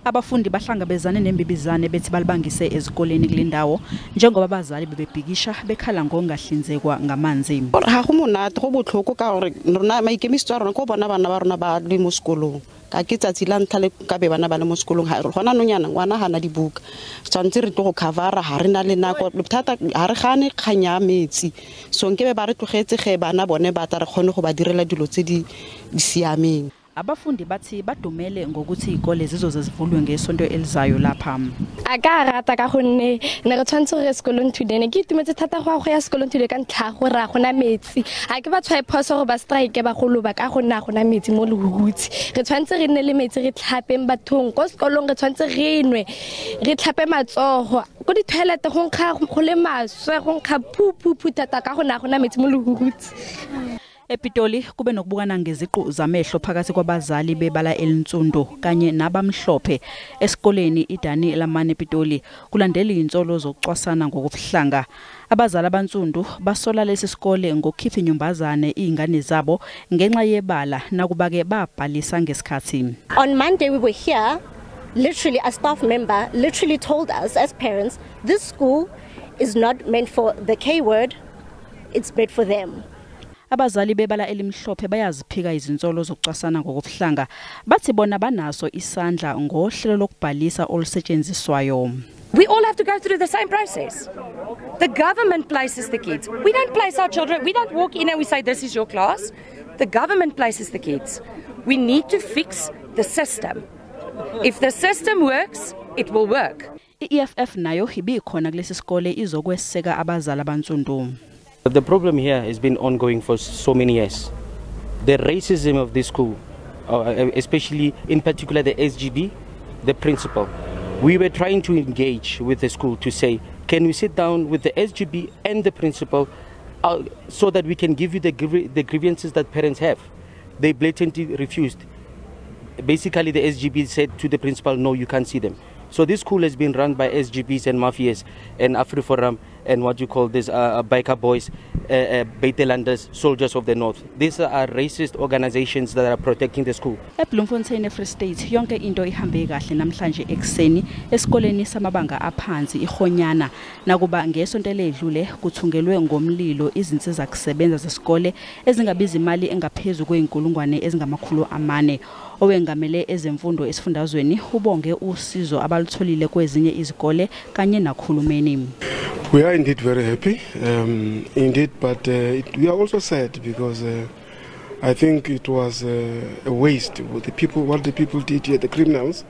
Abafundi bahlangabezane nembibizane bethi balibangise ezikoleni kule ndawo njengoba abazali bebebhikisha bekhala ngokungahlinzekwa ngamanzi. Ga go monate, go botlhoko ka gore rona maikemisetso a rona ko bona bana ba rona ba le mo sekolong. Ka ke tsatsi la ntlha le ka be bana ba le mo sekolong, ga gona nonyana ngwana ga na dibuka. Tshwanetse re tlo go covera, ga re na le nako, bothata ga re gane kgang ya metsi. So nke be ba re tlogetse ge bana bone ba tla re kgone go ba direla dilo tse di siameng. Abafundi bathi badumele ngokuthi izikole zizoze zivulwe ngesonto elizayo lapha. A ka rata ka gonne ne re tshwanetse re sekolong today, ne ke itumetse thata go ya sekolong today ka ntlha gore a gona metsi. A ke ba tshwae phoso gore ba strike ba goloba ka gonne a gona metsi mo Lehuhutsi. Re tshwanetse re nne le metsi, re tlhapeng bathong ko sekolong, re tshwanetse re nwe, re tlhape matsogo. Ko di-toilet go nkga go le maswe, go nkga phu thata ka gonne a gona metsi mo Lehuhutsi. ePitoli kube nokubukana ngeziqu zamehlo phakathi kwabazali bebala elinsundu kanye nabamhlophe esikoleni iDani Lamane ePitoli kulandela izinsolo zokucwasana ngokubuhlanga. Abazali abansundu basola lesi sikole ngokukhipha inyumbazane izingane zabo ngenxa yebala nakuba ke babhalisa ngesikhathi. On Monday we were here, literally a staff member literally told us as parents, this school is not meant for the K word, it's meant for them. Abazali bebala elimhlophe bayaziphika izinsolo zokucwasana ngokubuhlanga, bathi bona banaso isandla ngohlelo lokubhalisa olusetshenziswayo. We all have to go through the same process. The government places the kids. We don't place our children. We don't walk in and we say this is your class. The government places the kids. We need to fix the system. If the system works, it will work. I-EFF nayo ibikhona kulesi sikole izokweseka abazali abansundu. The problem here has been ongoing for so many years. The racism of this school, especially in particular the SGB, the principal. We were trying to engage with the school to say, can we sit down with the SGB and the principal so that we can give you the grievances that parents have? They blatantly refused. Basically, the SGB said to the principal, no, you can't see them. So this school has been run by SGBs and mafias and AfriForum and what you call this biker boys, Beitelanders, soldiers of the north. These are racist organizations that are protecting the school. eBloemfontein eFree State yonke into ihambe kahle namhlanje ekseni esikoleni samabanga aphansi iHonyana, nakuba ngesonto eledlule kuthungelwe ngomlilo izinsiza kusebenza zesikole ezingabiza imali engaphezulu kweinkulungwane ezingama-400. Owengamele ezemfundo esifundazweni ubonge usizo abalutholile kwezinye izikole kanye nakhulumeni. We are indeed very happy, indeed, but we are also sad because I think it was a waste. What the people did here, the criminals,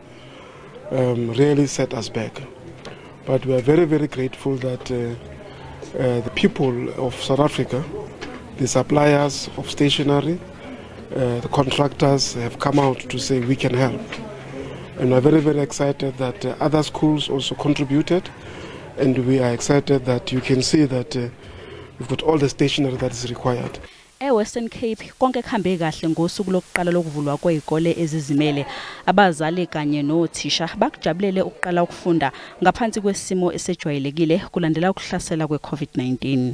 really set us back. But we are very, very grateful that the people of South Africa, the suppliers of stationery, the contractors have come out to say we can help. And we are very, very excited that other schools also contributed. And we are excited that you can see that we've got all the stationery that is required. eWestern Cape konke kuhambe kahle ngosuku lokuqala lokuvulwa kwezikole ezizimele. Abazali kanye nothisha bakujabulele ukuqala ukufunda ngaphansi kwesimo esejwayelekile kulandela ukuhlasela kwe-COVID-19.